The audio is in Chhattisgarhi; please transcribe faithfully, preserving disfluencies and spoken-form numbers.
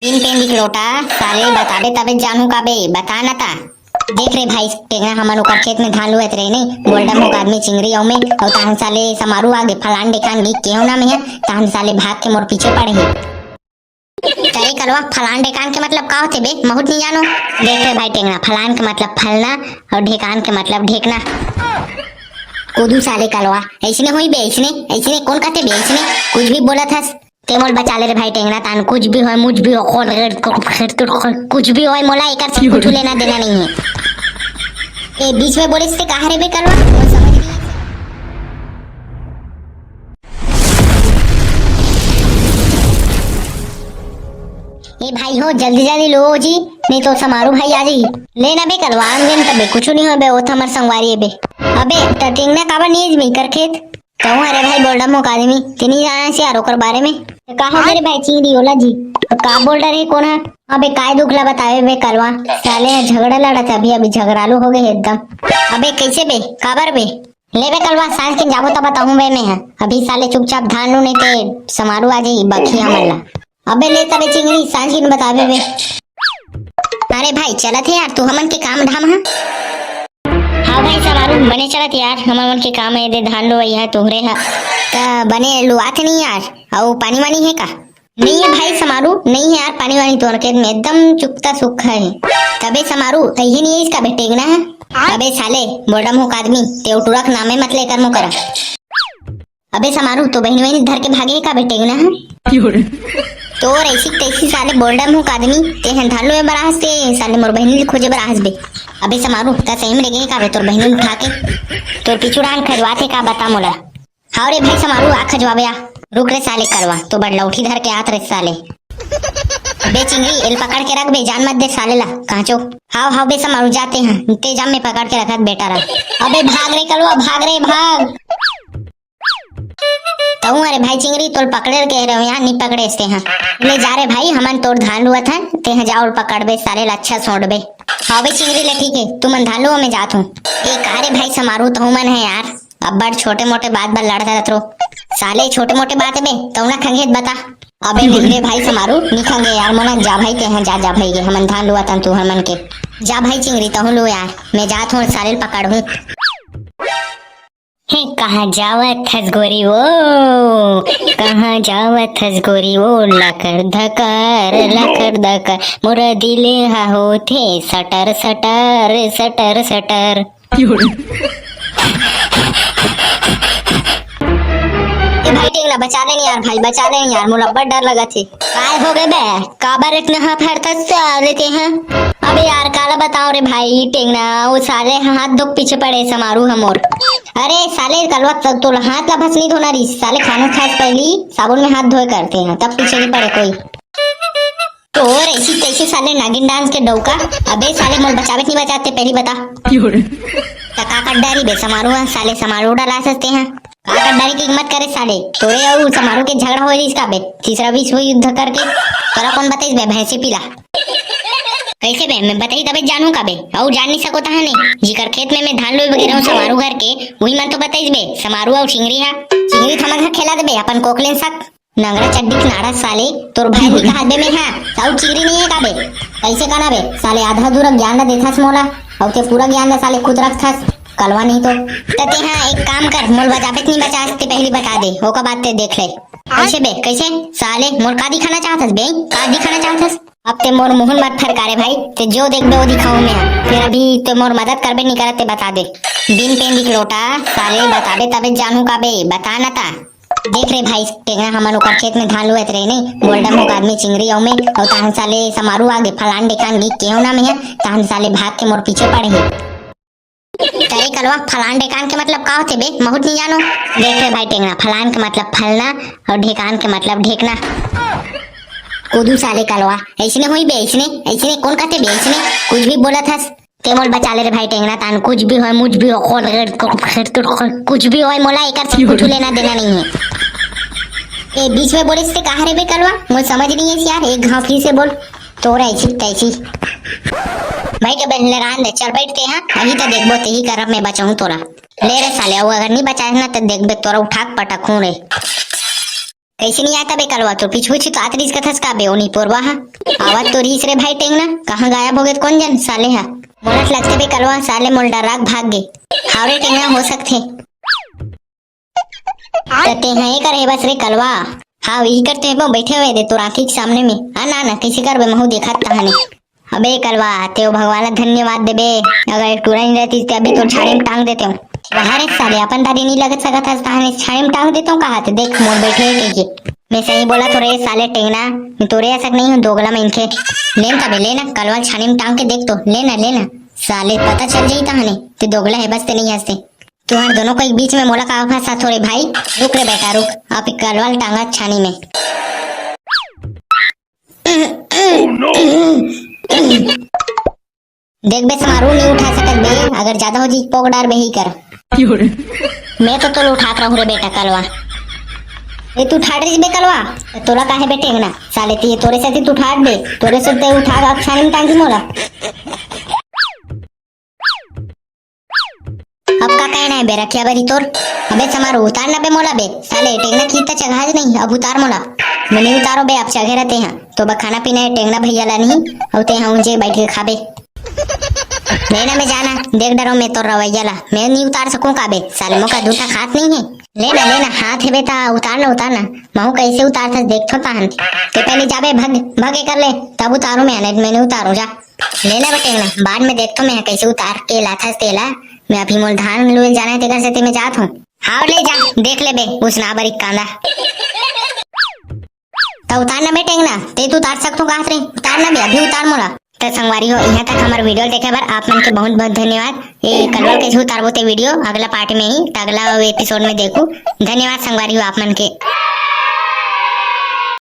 बिन पेंदी के लोटा, साले बताबे तबे जानहूं का बे, बता ना ता। देख रे भाई टेंगना, हमन ओकर खेत में धान लुवत रहे नहीं, बोल्डम होक आदमी चिंगरी अउ मैं, अउ तहन साले समारू आगे फलान डेकान गी केहू ना में, तहन साले भाग के मोर पीछे पड़े हे। अरे कलवा, फलान डेकान के मतलब का होथे बे? महूं त नहीं जानो। देख रे भाई टेंगना, फलान के मतलब फलना अउ ढेकान के मतलब ढेकना। कुदू साले कलवा, ऐसने होई बे, ऐसने, ऐसने कोन कहथे बे, ऐसने कुछ भी बोलत हस। ते मोल बचा ले रे भाई टेंगना, तान कुछ भी होय, मुझ भी हो, कुछ भी होय, मोला एकर से कुछ लेना देना नहीं है। ए, बीच में बोले से कहा रे बे कलवा, मोर समझ नहीं है। ए भाई हो, जल्दी जल्दी लो जी, नहीं तो समारू भाई आ जाई। ले ना बे कलवा, आन गेन तबे कुछ नहीं हो बे, वो तो हमर संगवारी है बे। अबे, त टेंगना काबर नहीं जमी कर खेत? कहूँ, अरे भाई, बोल्डम होक आदमी, ते नहीं जाना से यार ओकर बारे में। तो का हो गए रे भाई चिंगरी ओला जी? तो का बोल रहे कोन है? अबे काय दुख ला बतावे बे कलवा, साले ह झगड़ा लड़त हे, अभी अभी झगड़ालू हो गए हे एकदम। अबे कैसे बे, काबर बे? ले बे कलवा, सांझ के जाबो त बताहूँ बे मैं ह। अभी साले चुपचाप धान लू, नहीं ते समारू आ जाई बखी हमन ला। अबे ले तबे चिंगरी, सांझ के बताबे बे। अरे भाई चलत हे यार, तू हमन के काम धाम ह। हाँ भाई समारू, बने चलत यार, हमर मन के काम है दे धान लुवई है तोहरे हा। त बने लुआत नहीं यार, अउ पानी वानी है का? नहीं है भाई समारू, नहीं है यार पानी वानी तोर खेत में, एकदम चुकता सूखा है। तबे समारू, यही नहीं है इसका बेटे ना है। अबे साले, बोल्डम होक आदमी, ते उटुरक नामे मत लेकर मुकरा। अबे समारू, तो बहिनी वहिनी धर के भागे का बेटे ना है? तोर ऐसी तैसी साले बोल्डम होक आदमी, ते हैं धान लुए बर आहस ते, साले मोर बहिनी ल खोजे बर आहस बे। अबे समारू, त सही में ले गए का बे तोर बहिनी उठा के? तोर पीछू रान खजवात हे का बता मोला? हाव रे भाई समारू, आ खजवाबे आ। रुक रे साले कलवा, तो बड़ लौठी धर के आत रे साले। बे चिंगरी, एल पकड़ के रख बे, जान मत दे साले ला, कांचो। हाव, हाव बे समारू, जाते हैं, ते जा में पकड़ के रखत बेटा ला। अबे भाग रे कलवा, भाग रे, भाग। कहूँ अरे भाई चिंगरी, तोल पकड़े के रहे हो, यहाँ नहीं पकड़े इसते हैं। ले जा रे भाई, हमन तोर धान लुअत हन, ते हैं जाओ पकड़ बे, साले ला अच्छा सोंट बे। हाव बे चिंगरी ले ठीक है, तुमन धान लुओ, मैं जात हूँ। ए का रे भाई समारू, तहु मन है यार, अब्बड़ छोटे मोटे बात बर लड़त रहत रो। साले छोटे मोटे बात बे, तहु ना खंगेत बता। अबे नहीं रे भाई समारू, नहीं खंगे यार, मोला जा भाई ते हैं, जा, जा भाई के, हमन धान लुआ तन तू हमन के। जा भाई चिंगरी, तहु लू यार, मैं जात हूँ, साले ल पकड़ हूँ। हे, कहाँ जावत हस गोरी वो? कहाँ जावत हस गोरी वो? लकर धकर, लकर धकर, मोर दिल हा होथे सटर, सटर, सटर, सटर। ए भाई, टेंगना, बचा ले नहीं यार, भाई, बचा ले नहीं यार, मोला बड़ डर लगत हे। काय हो गए बे? काबर इतना हाथ हड़कत से लेते हैं? अबे यार, काला बताओ रे भाई, टेंगना, वो साले हाथ धोक पीछे पड़े समारू हमोर। अरे साले, कलवा तक तो हाथ ला भस नहीं धोना रही, साले खाना खास पहली साबुन में हाथ धोए करते हैं, तब पीछे नहीं पड़े कोई। तोर ऐसी तैसी साले नागिन डांस के डौका। अबे साले, मोल बचावे नहीं बचाते, पहली बता। त का कर डारी बे समारू, साले समारू डाला सकते हैं। का कर डारी की हिम्मत करे साले? तोरे अउ समारू के झगड़ा हो रही इसका बे, तीसरा विश्व युद्ध करके। तोरा कौन बताइस बे, भैंसी पीला? कैसे बे, मैं बताई तबे जानू का बे? अउ जान नहीं सको तहा नहीं, जिकर खेत में मैं धान लोई वगैरह हूँ समारू घर के, वही मन तो बताइस बे, समारू अउ चिंगरी हा। चिंगरी थमन हा खेला दे बे, अपन कोकलेन सक। नंगरा चड्डी के नाड़ा साले, तोर भाई भी कहा बे मैं हा, साउ चिंगरी नहीं है का बे? कैसे कहना बे? साले आधा अधूरा ज्ञान ला देथस मोला, अउ ते पूरा ज्ञान ला साले खुद रखथस, कलवा नहीं तो। त ते हा एक काम कर, मोल बचाबे त नहीं बचा सकते, पहली बता दे, ओका बात ते देख ले। कैसे बे, कैसे? साले, मोर का दिखाना चाहथस बे? का दिखाना चाहथस? अब ते मोर मुहन मत फरकारे भाई, ते जो देखबे वो दिखाऊं मैं। फिर अभी ते मोर मदद करबे नहीं करत ते बता दे। बिन पेंदी के लोटा, साले बताबे तबे जानू का बे, बता ना ता। देख रे भाई, टेंगना हमन ओकर खेत में धान लुवत रहे नहीं, बोल्डम होक आदमी चिंगरी अउ मैं, अउ तहन साले समारू आगे फलान डेकान गी केहू ना में, तहन साले भाग के मोर पीछे पड़े हे। अरे कलवा, फलान डेकान के मतलब का होथे बे? महूं त नहीं जानो। देख रे भाई टेंगना, फलान के मतलब फलना अउ ढेकान के मतलब ढेकना। कुदू साले कलवा, ऐसने होई बे, ऐसने, ऐसने कोन कहथे बे, ऐसने कुछ भी बोलत हस। ते मोल बचा ले रे भाई टेंगना, तान कुछ भी होय, मुझ भी हो, कुछ भी होय, मोला एकर से कुछ लेना देना नहीं है। ए, बीच में बोले से कहा रे बे कलवा, मोल समझ नहीं है यार, एक घाव फिर से बोल। तोरा ऐसी तैसी। भाई के बहन ले रहन दे, चल बैठ के यहाँ, अभी तो देखबो तेही करब मैं बचाऊं तोरा। ले रे साले, अउ अगर नहीं बचाए ना तो देखबे तोरा उठा के पटकूं रे। कइसे नइ आय तबे कलवा? तोर पीछू पीछू तो आत रिहिस कथस का बे ओ निपोरवा ह? आवत तो रिहिस रे भाई टेंगना, कहाँ गायब होगे कोन जन साले ह? मोला तो लगथे बे कलवा, साले मोला डरा के भाग गे। हाव रे टेंगना, हो सकथे। त तेंहा ए कर हे बस रे कलवा। हाव, इही कर तेंहा बइठे हवे दे तोर आँखी के सामने में। आ ना ना, कइसे करबे, महूँ देखत तहाने। अबे कलवा, तें ओ भगवान ला धन्यवाद देबे, अगर एक टूरा नइ रहतिस ते अभी तोर छानी में टांग देतेंव। वाह रे साले, अपन दारी नइ लगत सकत हस तहाने छानी में टांग देतेंव कहात हे, देख मोर बइठे हे कहिके। मैं सही बोलत हों रे साले टेंगना, मैं तोरे असन नइ हों दोगला मनखे। ले न तबे, ले न, कलवा ल छानी में टांग के देख तो, ले न, ले न। साले पता चल जाही तहाने, तें दोगला हे बस तें नइ हस ते। तुँहर दोनों के बीच में मोला का फँसाथो रे भाई? रुक रे बेटा रुक, अब कलवा ल टांगत छानी में। देख बे समारू, नइ उठा सकत बे, अगर जादा हो जाही पोक डारबे ही कर। मैं तो तोला उठात रहूँ रे बेटा कलवा। ए तू उठात रहिस बे कलवा, तोला काहे बे टेंगना? साले तें, तोरे सेती तो उठात बे, तोरे सेती उठा के अब छानी में टांगही मोला। अब का कहना हे बे रखिया बरी तोर? अबे समारू उतार ना बे मोला बे, साले टेंगना खींचत चघात नइ, अब उतार मोला। मैं नइ उतारों बे, अब चघे रह तेंहा। तो बा खाना पीना हे टेंगना भइया ला नइ, अउ तेंहा उंजे बइठ के खाबे। ले ना बे जा ना, देख डरों मैं तोर रवइया ला, मैं नइ उतार सकूँ का बे, साले मोका दूठा खात नइ हे। ले ना, ले ना, हाथ हे बे त उतार ना, उतार ना, महूँ कइसे उतारथस देखथों तहान। तें पहली जा बे, भग, भग एकर ले, तब उतारूँ मैं, नइ त मैं नइ उतारूँ, जा। ले ना बे टेंगना, बाद में देखथों मैं कइसे उतार के लाथस तेला। मैं अभी मोला धान लुए जाना हे तेकर सेती मैं जात हों। हाव ले जा, देख ले बे, उसना बरी कांदा। त उतार ना बे टेंगना, तें तो उतार सकथों कहात रहे, उतार ना बे, अभी उतार मोला। त संगवारी हो, इहाँ तक हमर video ल देखे बर आप मन के बहुत बहुत धन्यवाद। ए कलवा ल कइसे उतारबो ते video अगला part में ही, त अगला episode में देखहू। धन्यवाद संगवारी हो आप मन के।